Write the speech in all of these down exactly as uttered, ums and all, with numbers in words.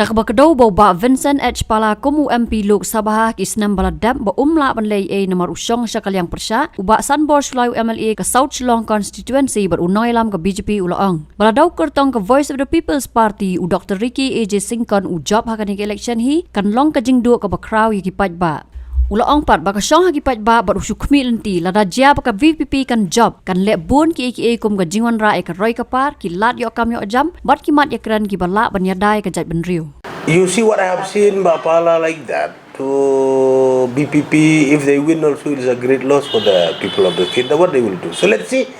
Ka kaba kdew ba u Bah Vincent H Pala kum u M P Lok Sabha ha ki snem ba la dep ba um lah ban leh ei ei namar u shong sha ka liang pyrshah, u Bah Sanbor Shullai u M L A ka South Shillong Constituency bad u nongïalam ka B J P u la ong ba lada u kyrtong ka Voice of the People's Party u Doctor Ricky A J Syngkon u jop ha kane ka election hi kan long ka jingduh kaba khraw ïa ki paidbah. U la ong pat ba ka shong ha ki paidbah bad u shu khmih lynti lada jia ba ka V P P kan jop kan leh bun kiei kiei kum ka jingwanrah ïa ka roi ka par, ki lad ïoh kam ïoh jam bad ki mat ïakren kiba lah ban ïada ïa ka jaitbynriew. You see what I have seen, Bah Pala, like that to B P P, if they win also, it is a great loss for the people of the state. What they will do? So let's see.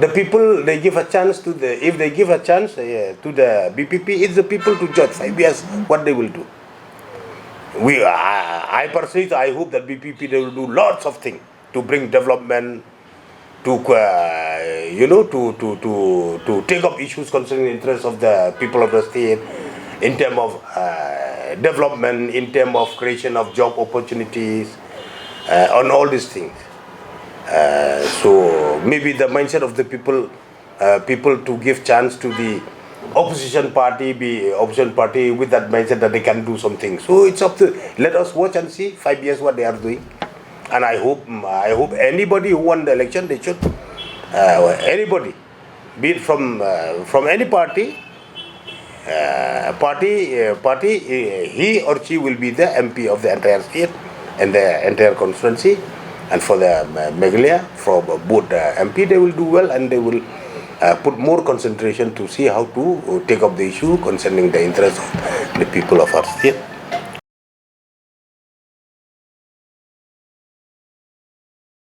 The people, they give a chance to the, if they give a chance uh, to the B P P, it's the people to judge five years what they will do. We, I, I personally, I hope that B P P, they will do lots of things to bring development, to uh, you know, to, to, to, to take up issues concerning the interests of the people of the state, in terms of uh, development, in terms of creation of job opportunities, uh, on all these things. Uh, so maybe the mindset of the people, uh, people to give chance to the opposition party, be opposition party with that mindset that they can do something. So it's up to, let us watch and see five years what they are doing. And I hope, I hope anybody who won the election, they should, uh, anybody, be it from uh, from any party, uh, party, uh, party, uh, he or she will be the M P of the entire state and the entire constituency. And for the uh, Meghalaya, for both uh, M P, they will do well and they will uh, put more concentration to see how to uh, take up the issue concerning the interests of the people of our state.